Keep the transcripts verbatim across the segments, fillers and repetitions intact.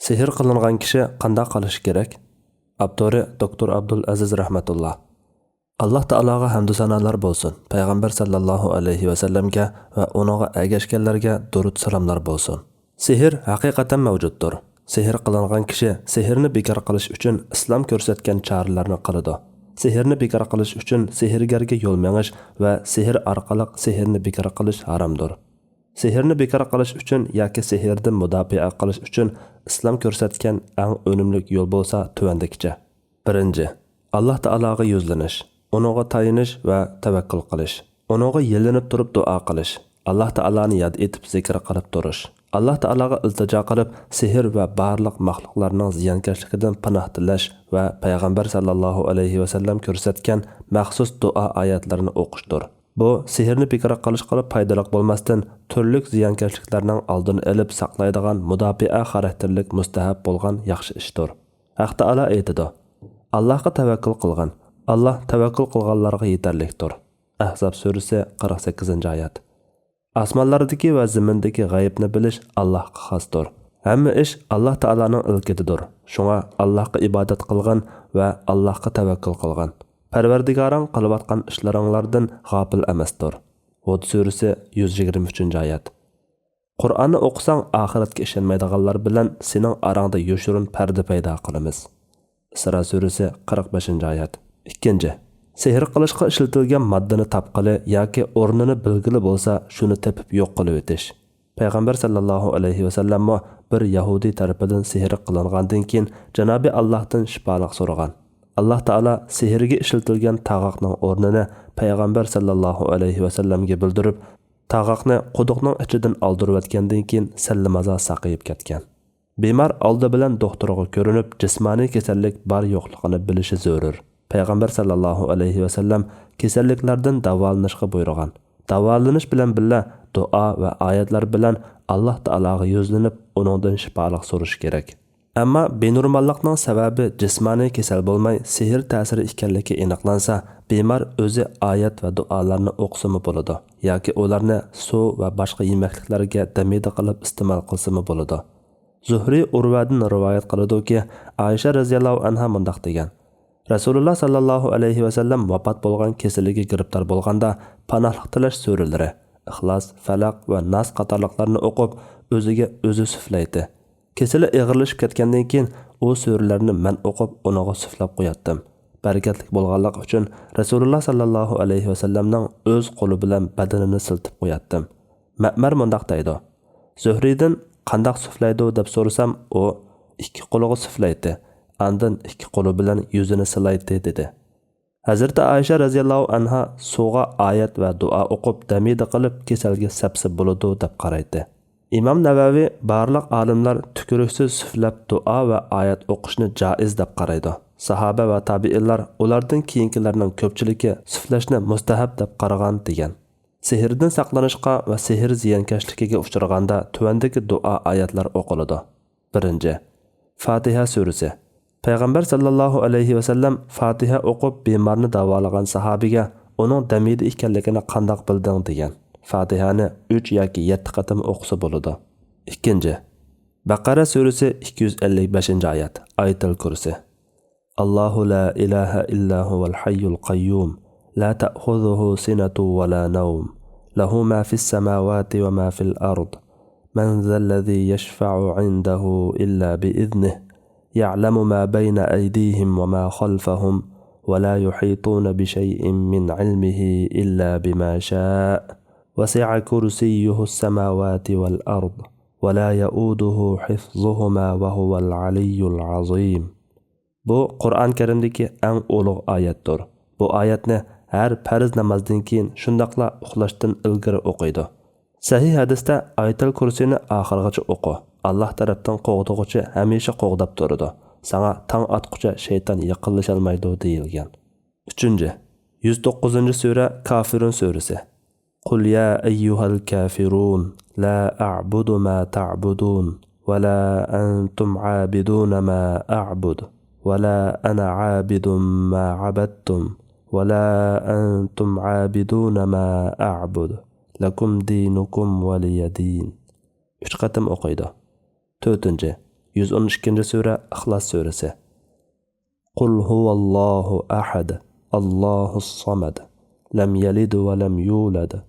سېھىر قىلىنغان كىشى قانداق قىلىشى كېرەك؟ ئاپتورى دوكتور ئابدۇل ئەزىز رەھمەتۇللا. ئاللاھ تائالاغا ھەمدۇ سانالار بولسۇن، پەيغەمبەر ساللاللاھۇ ئەلەيھى ۋەسەللەمگە ۋە ئۇنىڭغا ئەگەشكەنلەرگە دۇرۇت سالاملار بولسۇن. سېھىر ھەقىقەتەن مەۋجۇتتۇر. سېھىر قىلىنغان كىشى سېھىرنى بىكار قىلىش ئۈچۈن ئىسلام كۆرسەتكەن چارىلەرنى قىلىدۇ. سېھىرنى بىكار قىلىش ئۈچۈن سېھىرگەرگە يول مېڭىش ۋە سېھىر ئارقىلىق سېھىرنى بىكار قىلىش ھارامدۇر. سېھىرنى بىكار قىلىش ئۈچۈن ياكى سېھىردىن مۇداپىئە قىلىش ئۈچۈن ئىسلام كۆرسەتكەن ئەڭ ئۈنۈملۈك يول بولسا تۆۋەندىكىچە. بىرىنچى، ئاللاھ تائالاغا يۈزلىنىش، ئۇنىڭغا تايىنىش ۋە تەۋەككۈل قىلىش. ئۇنىڭغا يېلىنىپ تۇرۇپ دۇئا قىلىش، ئاللاھ تائالانى ياد ئېتىپ زىكىر قىلىپ تۇرۇش، ئاللاھ تائالاغا ئىلتىجا قىلىپ سېھىر ۋە بارلىق مەخلۇقلارنىڭ زىيانكەشلىكىدىن پاناھ تىلەش ۋە پەيغەمبەر ساللاللاھۇ ئەلەيھى ۋەسەللەم كۆرسەتكەن مەخسۇس دۇئا ئايەتلىرىنى ئوقۇشتۇر. بۇ سېھىرنى بىكار قىلىشقىلا پايدىلىق بولماستىن، تۈرلۈك زىيانكەشلىكلەرنىڭ ئالدىنى ئېلىپ ساقلايدىغان مۇداپىئە خاراكتېرلىك مۇستەھەب بولغان ياخشى ئىشتۇر. ھەق تائالا ئېيتىدۇ: «ئاللاھقا تەۋەككۈل قىلغىن، ئاللاھ تەۋەككۈل قىلغانلارغا يېتەرلىكتۇر.» ئەھزاب سۈرىسى، قىرىق سەككىزىنچى ئايەت. ئاسمانلاردىكى ۋە زېمىندىكى غەيىبنى بىلىش ئاللاھقا خاستۇر. ھەممە ئىش ئاللاھ تائالانىڭ ئىلكىدىدۇر. شۇڭا ئاللاھقا ئىبادەت قىلغىن ۋە ئاللاھقا تەۋەككۈل قىلغىن. پەرۋەردىگارىڭ قىلىۋاتقان ئىشلىرىڭلاردىن غاپىل ئەمەستۇر. ھۇد سۈرىسى، يۈز يىگىرمە ئۈچىنچى ئايەت. قۇرئاننى ئوقۇساڭ، ئاخىرەتكە ئىشەنمەيدىغانلار بىلەن سېنىڭ ئاراڭدا يوشۇرۇن پەردە پەيدا قىلىمىز. ئىسرا سۈرىسى، قىرىق بەشىنچى ئايەت. ئىككىنچى، سېھىر قىلىشقا ئىشلىتىلگەن ماددىنى تاپقىلى ياكى ئورنىنى بىلگىلى بولسا، شۇنى تېپىپ يوق قىلىۋېتىش. پەيغەمبەر ساللاللاھۇ ئەلەيھى ۋەسەللەممۇ بىر يەھۇدىي تەرىپىدىن سېھىر قىلىنغاندىن كېيىن جانابى ئاللاھتىن شىپالىق سورىغان. ئاللاھ تائالا سېھىرگە ئىشلىتىلگەن تاغاقنىڭ ئورنىنى پەيغەمبەر ساللاللاھۇ ئەلەيھى ۋەسەللەمگە بىلدۈرۈپ، تاغاقنى قۇدۇقنىڭ ئىچىدىن ئالدۇرۇۋەتكەندىن كېيىن سەللىمازا ساقىيىپ كەتكەن. بىمار ئالدى بىلەن دوختۇرغا كۆرۈنۈپ، جىسمانىي كېسەللىك بار يوقلۇقىنى بىلىشى زۆرۈر. پەيغەمبەر ساللاللاھۇ ئەلەيھى ۋەسەللەم كېسەللىكلەردىن داۋالىنىشقا بۇيرۇغان. داۋالىنىش بىلەن بىللە دۇئا ۋە ئايەتلەر بىلەن ئاللاھ تائالاغا يۈزلىنىپ، ئۇنىڭدىن شىپالىق سورىشى كېرەك. ئەمما بىنورماللىقنىڭ سەۋەبى جىسمانىي كېسەل بولماي، سېھىر تەسىرى ئىكەنلىكى ئېنىقلانسا، بىمار ئۆزى ئايەت ۋە دۇئالارنى ئوقۇسىمۇ بولىدۇ ياكى ئۇلارنى سۇ ۋە باشقا يېمەكلىكلەرگە دەمىدە قىلىپ ئىستېمال قىلسىمۇ بولىدۇ. زۇھرى ئۇرۋەدىن رىۋايەت قىلىدۇكى، ئائىشە رەزىياللاھۇ ئەنھا مۇنداق دېگەن: رەسۇلۇللا ساللاللاھۇ ئەلەيھى ۋەسەللەم ۋاپات بولغان كېسىلىگە گىرىپتار بولغاندا، پاناھلىق تىلەش سۈرىلىرى، ئىخلاس، فەلەق ۋە ناس قاتارلىقلارنى ئوقۇپ، ئۆزىگە ئۆزى سۈفلەيتتى. كېسىلى ئېغىرلىشىپ كەتكەندىن كېيىن، ئۇ سۈرىلەرنى مەن ئوقۇپ، ئۇنىڭغا سۈفلەپ قوياتتىم. بەرىكەتلىك بولغانلىقى ئۈچۈن، رەسۇلۇللا ساللاللاھۇ ئەلەيھى ۋەسەللەمنىڭ ئۆز قولى بىلەن بەدىنىنى سىلتىپ قوياتتىم. مەمەر مۇنداق دەيدۇ: زۆھرىدىن قانداق سۈفلەيدۇ دەپ سورىسام، ئۇ ئىككى قولىغا سۈفلەيتتى، ئاندىن ئىككى قولى بىلەن يۈزىنى سىلايتتى، دېدى. ھەزرىتى ئائىشە رەزىياللاھۇ ئەنھا سۇغا ئايەت ۋە دۇئا ئوقۇپ، دەمىدە قىلىپ، كېسەلگە سەپسە بولىدۇ، دەپ قارايتتى. ئىمام نەۋەۋى: بارلىق ئالىملار تۈكۈرۈكسىز سۈفلەپ دۇئا ۋە ئايەت ئوقۇشنى جائىز دەپ قارايدۇ. ساھابە ۋە تابىئىنلار، ئۇلاردىن كېيىنكىلەرنىڭ كۆپچىلىكى سۈفلەشنى مۇستەھەب دەپ قارىغان، دېگەن. سېھىردىن ساقلىنىشقا ۋە سېھىر زىيانكەشلىكىگە ئۇچرىغاندا تۆۋەندىكى دۇئا ئايەتلەر ئوقۇلىدۇ. بىرىنچى، فاتىھە سۈرىسى. پەيغەمبەر ساللاللاھۇ ئەلەيھى ۋەسەللەم فاتىھە ئوقۇپ بىمارنى داۋالىغان ساھابىگە ئۇنىڭ دەمىدە ئىكەنلىكىنى قانداق بىلدىڭ دېگەن. فاتىھەنى ئۈچ ياكى يەتتە قېتىم ئوقۇسا بولىدۇ. ئىككىنچى، بەقەرە سۈرىسى، ئىككى يۈز ئەللىك بەشىنچى ئايەت، ئايەتۇل كۇرسى. الله لا إله إلا هو الحي القيوم، لا تأخذه سنة ولا نوم، له ما في السماوات وما في الأرض، من ذا الذي يشفع عنده إلا بإذنه، يعلم ما بين أيديهم وما خلفهم، ولا يحيطون بشيء من علمه إلا بما شاء، وسع كرسيه السماوات والأرض، ولا يؤوده حفظهما وهو العلي العظيم. بۇ قۇرئان كەرىمدىكى ئەڭ ئۇلۇغ ئايەتتۇر. بۇ ئايەتنى ھەر پەرز نامازدىن كېيىن، شۇنداقلا ئۇخلاشتىن ئىلگىرى ئوقۇيدۇ. سەھىھ ھەدىستە: ئايەتۇل كۇرسىنى ئاخىرغىچە ئوقۇ، ئاللاھ تەرەپتىن قوغدىغۇچى ھەمىشە قوغداپ تۇرىدۇ، ساڭا تاڭ ئاتقۇچە شەيتان يېقىنلىشالمايدۇ، دېيىلگەن. ئۈچىنچى، يۈز توققۇزىنچى سۈرە، كافىرۇن سۈرىسى. قل يا أيها الكافرون، لا أعبد ما تعبدون، ولا أنتم عابدون ما أعبد، ولا أنا عابد ما عبدتم، ولا أنتم عابدون ما أعبد، لكم دينكم ولي دين. ئۈچ قېتىم ئوقۇيدۇ. تۆتىنچى، يۈز ئون ئىككىنچى سۈرە، ئىخلاس سۈرىسى. قل هو الله أحد، الله الصمد، لم يلد ولم يولد،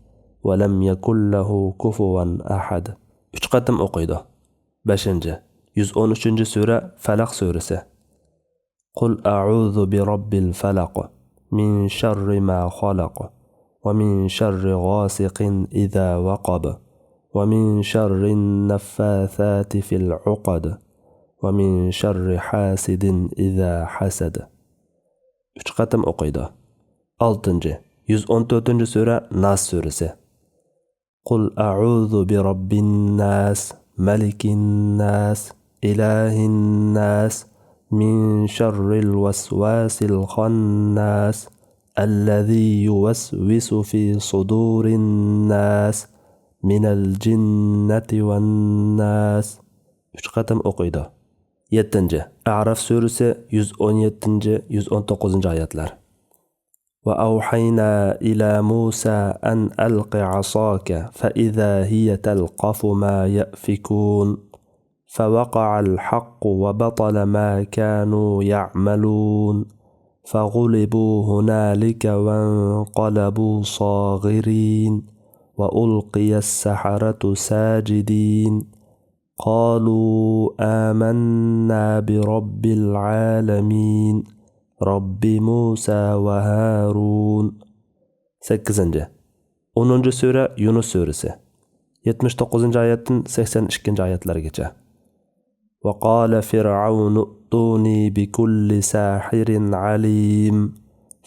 ولم يكن له كفوا أحد. ئۈچ قېتىم ئوقۇيدۇ. بەشىنچى، يۈز ئون ئۈچىنچى سۈرە، فەلەق سۈرىسى. قل أعوذ برب الفلق، من شر ما خلق، ومن شر غاسق إذا وقب، ومن شر النفاثات في العقد، ومن شر حاسد إذا حسد. ئۈچ قېتىم ئوقۇيدۇ. ئالتىنچى، يۈز ئون تۆتىنچى سۈرە، ناس سۈرىسى. قل أعوذ برب الناس، ملك الناس، إله الناس، من شر الوسواس الخناس، الذي يوسوس في صدور الناس، من الجنة والناس. ئۈچ قېتىم ئوقۇيدۇ. يەتتىنچى، ئەراف سۈرىسى، يۈز ئون يەتتىنچى، يۈز ئون توققۇزىنچى ئايەتلەر. وأوحينا إلى موسى أن ألق عصاك فإذا هي تلقف ما يأفكون. فوقع الحق وبطل ما كانوا يعملون. فغلبوا هنالك وانقلبوا صاغرين. وألقي السحرة ساجدين. قالوا آمنا برب العالمين، رب موسى وهارون. سەككىزىنچى، ئونىنچى سۈرە، يۇنۇس سۈرىسى. يەتمىش توققۇزىنچى ئايەتتىن سەكسەن ئىككىنچى ئايەتلەرگىچە. وقال فرعون ائتوني بكل ساحر عليم.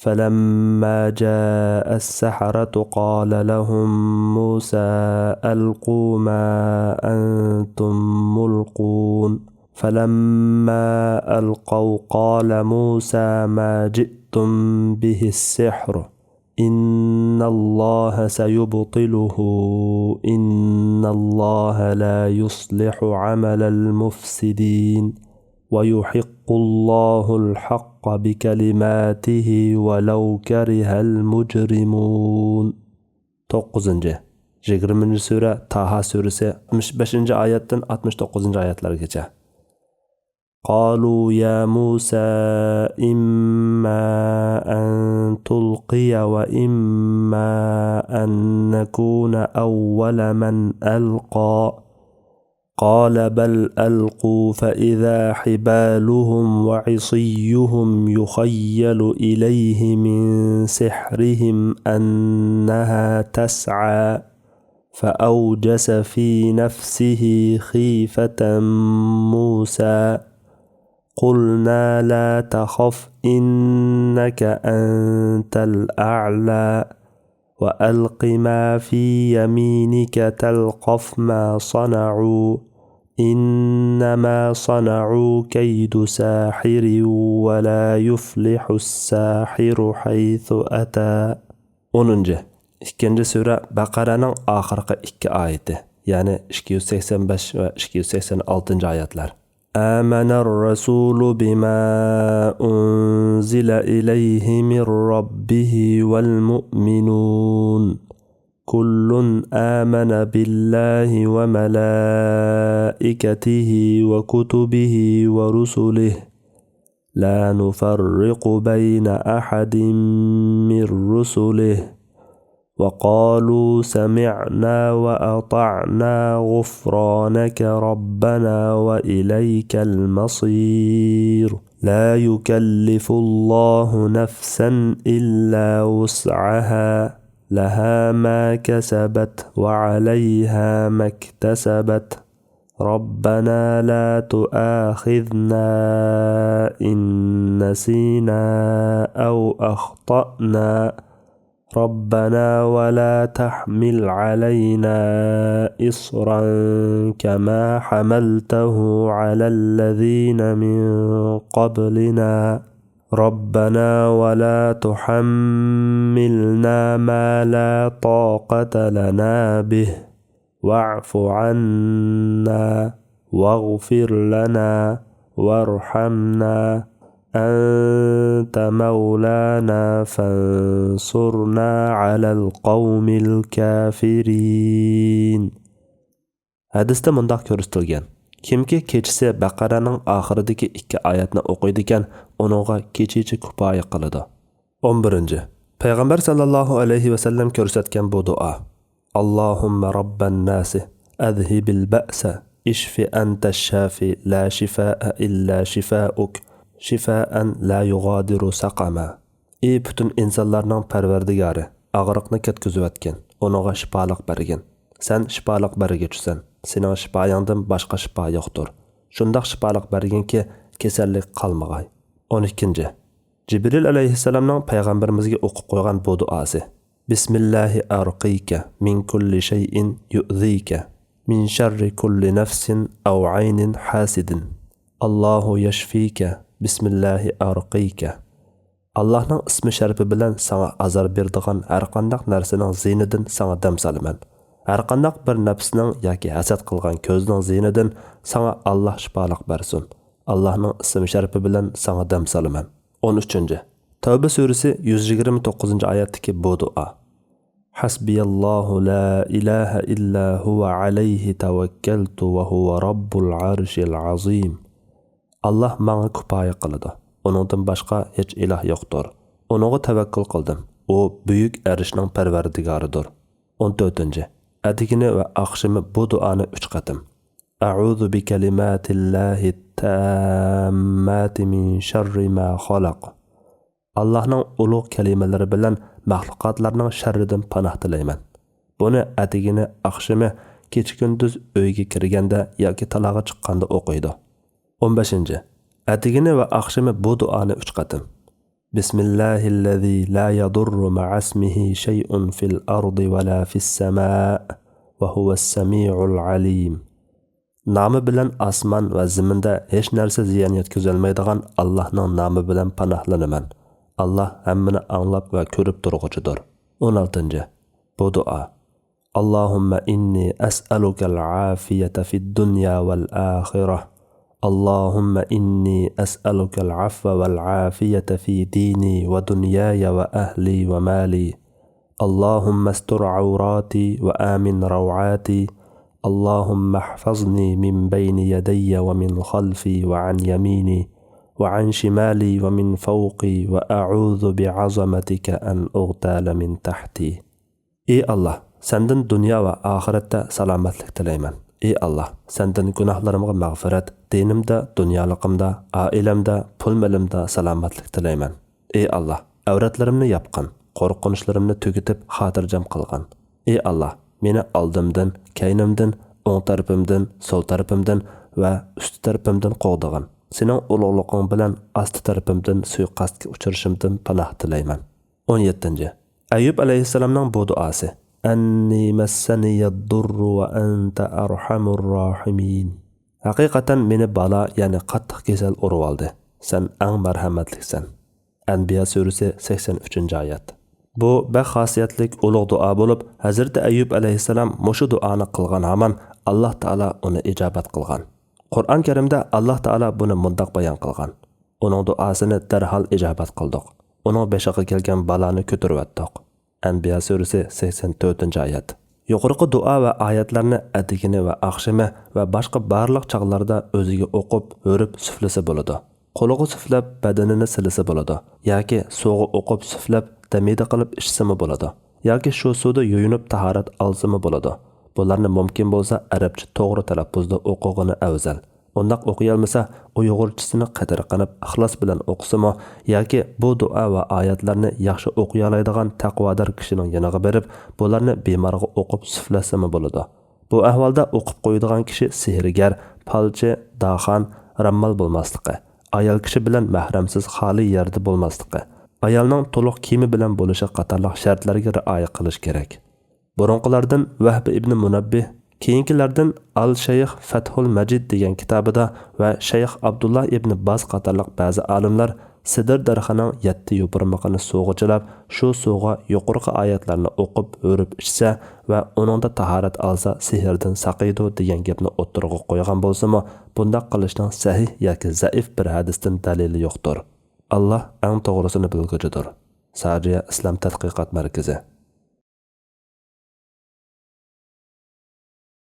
فلما جاء السحرة قال لهم موسى ألقوا ما أنتم ملقون. فلما ألقوا قال موسى ما جئتم به السحر. إن الله سيبطله. إن الله لا يصلح عمل المفسدين. ويحق الله الحق بكلماته ولو كره المجرمون. توققۇزىنچى، يىگىرمىنچى سۈرە، تاھا سۈرىسى، ئاتمىش بەشىنچى ئايەتتىن ئاتمىش توققۇزىنچى ئايەتلەرگىچە. قالوا يا موسى إما أن تلقي وإما أن نكون أول من ألقى. قال بل ألقوا فإذا حبالهم وعصيهم يخيل إليه من سحرهم أنها تسعى. فأوجس في نفسه خيفة موسى. قلنا لا تخف إنك أنت الأعلى. وألق ما في يمينك تلقف ما صنعوا. إنما صنعوا كيد ساحر ولا يفلح الساحر حيث أتى. ئونىنچى، ئىككىنچى سۈرە، بەقەرەنىڭ ئاخىرقى ئىككى ئايىتى، يەنى ئىككى يۈز سەكسەن بەش ۋە ئىككى يۈز سەكسەن ئالتىنچى ئايەتلەر. آمن الرسول بما أنزل إليه من ربه والمؤمنون. كل آمن بالله وملائكته وكتبه ورسله. لا نفرق بين أحد من رسله. وقالوا سمعنا وأطعنا غفرانك ربنا وإليك المصير. لا يكلف الله نفسا إلا وسعها. لها ما كسبت وعليها ما اكتسبت. ربنا لا تؤاخذنا إن نسينا أو أخطأنا. ربنا ولا تحمل علينا إصرا كما حملته على الذين من قبلنا. ربنا ولا تحملنا ما لا طاقة لنا به. واعف عنا واغفر لنا وارحمنا أنت مولانا فانصرنا على القوم الكافرين. ھەدىستە مۇنداق كۆرسىتىلگەن: كىمكى كېچىسى بەقەرەنىڭ ئاخىرىدىكى ئىككى ئايەتنى ئوقۇيدىكەن، ئۇنىڭغا كېچىچە كۇپايە قىلىدۇ. ئون بىرىنچى. پەيغەمبەر ساللاللاھۇ ئەلەيھى ۋەسەللەم كۆرسەتكەن بۇ دۇئا. اللهم رب الناس، أذهب البأس، اشف أنت الشافي، لا شفاء إلا شفاؤك، شفاء لا يغادر سقما. ئى پۈتۈن ئىنسانلارنىڭ پەرۋەردىگارى، ئاغرىقنى كەتكۈزۈۋەتكىن، ئۇنىڭغا شىپالىق بەرگىن. سەن شىپالىق بەرگۈچىسەن، سېنىڭ شىپايىڭدىن باشقا شىپا يوقتۇر. شۇنداق شىپالىق بەرگىنكى، كېسەللىك قالمىغاي. ئون ئىككىنچى. جىبرىل ئەلەيھىسسالامنىڭ پەيغەمبىرىمىزگە ئوقۇپ قويغان بۇ دۇئاسى. بسم الله أرقيك من كل شيء يؤذيك، من شر كل نفس أو عين حاسد. الله يشفيك، بسم الله أرقيك. ئاللاھنىڭ ئىسمى شەرىپى بىلەن ساڭا ئازار بېرىدىغان ھەرقانداق نەرسىنىڭ زىيىنىدىن ساڭا دەم سالىمەن. ھەرقانداق بىر نەپسنىڭ ياكى ھەسەت قىلغان كۆزنىڭ زىيىنىدىن ساڭا ئاللاھ شىپالىق بەرسۇن. ئاللاھنىڭ ئىسمى شەرىپى بىلەن ساڭا دەم سالىمەن. ئون ئۈچىنچى. تەۋبە سۈرىسى يۈز يىگىرمە توققۇزىنچى ئايەتتىكى بۇ دۇئا. حسبي الله لا إله إلا هو عليه توكلت وهو رب العرش العظيم. ئاللاھ ماڭا كۇپايە قىلىدۇ. ئۇنىڭدىن باشقا ھېچ ئىلاھ يوقتۇر. ئۇنىڭغا تەۋەككۈل قىلدىم. ئۇ بۈيۈك ئەرشنىڭ پەرۋەردىگارىدۇر. ئون تۆتىنچى. ئەتىگىنى ۋە ئاخشىمى بۇ دۇئانى ئۈچ قېتىم. أعوذ بكلمات الله التامات من شر ما خلق. ئاللاھنىڭ ئۇلۇغ كەلىمىلىرى بىلەن مەخلۇقاتلارنىڭ شەررىدىن پاناھ تىلەيمەن. بۇنى ئەتىگىنى، ئاخشىمى، كېچە-كۈندۈز ئۆيگە كىرگەندە ياكى تالاغا چىققاندا ئوقۇيدۇ. ئون بەشىنچى. ئەتىگىنى ۋە ئاخشىمى بۇ دۇئانى ئۈچ قېتىم. بسم الله الذي لا يضر مع اسمه شيء في الأرض ولا في السماء وهو السميع العليم. نامى بىلەن ئاسمان ۋە زېمىندا ھېچ نەرسە زىيان يەتكۈزەلمەيدىغان ئاللاھنىڭ نامى بىلەن پاناھلىنىمەن. ئاللاھ ھەممىنى ئاڭلاپ ۋە كۆرۈپ تۇرغۇچىدۇر. ئون ئالتىنچى. بۇ دۇئا. اللهم إني أسألك العافية في الدنيا والآخرة. اللهم إني أسألك العفو والعافية في ديني ودنياي وأهلي ومالي. اللهم استر عوراتي وآمن روعاتي. اللهم احفظني من بين يدي ومن خلفي وعن يميني وعن شمالي ومن فوقي وأعوذ بعظمتك أن أغتال من تحتي. ئى ئاللاھ، سەندىن دۇنيا ۋە ئاخىرەتتە سالامەتلىك تىلەيمەن. ئى ئاللاھ، سەندىن گۇناھلىرىمغا مەغپىرەت، دىنىمدا، دۇنيالىقىمدا، ئائىلەمدە، پۇل-مېلىمدا سالامەتلىك تىلەيمەن. ئى ئاللاھ، ئەۋرەتلىرىمنى ياپقىن، قورقۇنچلىرىمنى تۈگىتىپ خاتىرجەم قىلغىن. ئى ئاللاھ، مېنى ئالدىمدىن، كەينىمدىن، ئوڭ تەرىپىمدىن، سول تەرىپىمدىن ۋە ئۈستى تەرىپىمدىن قوغدىغىن. سېنىڭ ئۇلۇغلۇقۇڭ بىلەن ئاستى تەرىپىمدىن سۇيىقەستكە ئۇچرىشىمدىن پاناھ تىلەيمەن. ئون يەتتىنچى. ئەييۇب ئەلەيھىسسالامنىڭ بۇ دۇئاسى. أني مسني الضر وأنت أرحم الراحمين. ھەقىقەتەن مېنى بالا، يەنى قاتتىق كېسەل ئۇرۇۋالدى. سەن ئەڭ مەرھەمەتلىكسەن. ئەنبىيا سۈرىسى سەكسەن ئۈچىنچى ئايەت. بۇ بەك خاسىيەتلىك ئۇلۇغ دۇئا بولۇپ، ھەزرىتى ئەييۇب ئەلەيھىسسالام مۇشۇ دۇئانى قىلغان ھامان ئاللاھ تائالا ئۇنى ئىجابەت قىلغان. قۇرئان كەرىمدە ئاللاھ تائالا بۇنى مۇنداق بايان قىلغان: ئۇنىڭ دۇئاسىنى دەرھال ئىجابەت قىلدۇق. ئۇنىڭ بېشىغا كەلگەن بالانى كۆتۈرۈۋەتتۇق. ئەنبىيا سۈرىسى سەكسەن تۆتىنچى ئايەت. يۇقىرىقى دۇئا ۋە ئايەتلەرنى ئەتىگىنى ۋە ئاخشىمى ۋە باشقا بارلىق چاغلاردا ئۆزىگە ئوقۇپ، ھۆرۈپ سۈفلىسە بولىدۇ. قولىغا سۈفلەپ، بەدىنىنى سىلىسا بولىدۇ. ياكى سۇغا ئوقۇپ سۈفلەپ، دەمىدە قىلىپ ئىچسىمۇ بولىدۇ. ياكى شۇ سۇدا يۇيۇنۇپ تاھارەت ئالسىمۇ بولىدۇ. بۇلارنى مۇمكىن بولسا ئەرەبچە توغرا تەلەپپۇزدا ئوقۇغىنى ئەۋزەل. ئۇنداق ئوقۇيالمىسا، ئۇيغۇرچىسىنى قېتىرقىنىپ، ئىخلاس بىلەن ئوقۇسىمۇ ياكى بۇ دۇئا ۋە ئايەتلەرنى ياخشى ئوقۇيالايدىغان تەقۋادار كىشىنىڭ يېنىغا بېرىپ، بۇلارنى بىمارغا ئوقۇپ سۈفلەتسىمۇ بولىدۇ. بۇ ئەھۋالدا ئوقۇپ قويىدىغان كىشى سېھىرگەر، پالچى، داخان، راممال بولماسلىقى، ئايال كىشى بىلەن مەھرەمسىز خالىي يەردە بولماسلىقى، ئايالنىڭ تولۇق كىيىمى بىلەن بولۇشى قاتارلىق شەرتلەرگە رىئايە قىلىش كېرەك. بۇرۇنقىلاردىن ۋەھب ئىبنى مۇنەببىھ، كېيىنكىلەردىن ئال شەيخ فەتھۇل مەجىد دېگەن كىتابىدا ۋە شەيخ ئابدۇللا ئىبنى باز قاتارلىق بەزى ئالىملار سىدىر دەرىخىنىڭ يەتتە يوپۇرمىقىنى سۇغا چىلاپ، شۇ سۇغا يۇقىرىقى ئايەتلەرنى ئوقۇپ، ھۆرۈپ ئىچسە ۋە ئۇنىڭدا تاھارەت ئالسا سېھىردىن ساقىيىدۇ دېگەن گەپنى ئوتتۇرىغا قويغان بولسىمۇ، بۇنداق قىلىشنىڭ سەھىھ ياكى زەئىف بىر ھەدىستىن دەلىلى يوقتۇر. ئاللاھ ئەڭ توغرىسىنى بىلگۈچىدۇر. ساجىيە ئىسلام تەتقىقات مەركىزى.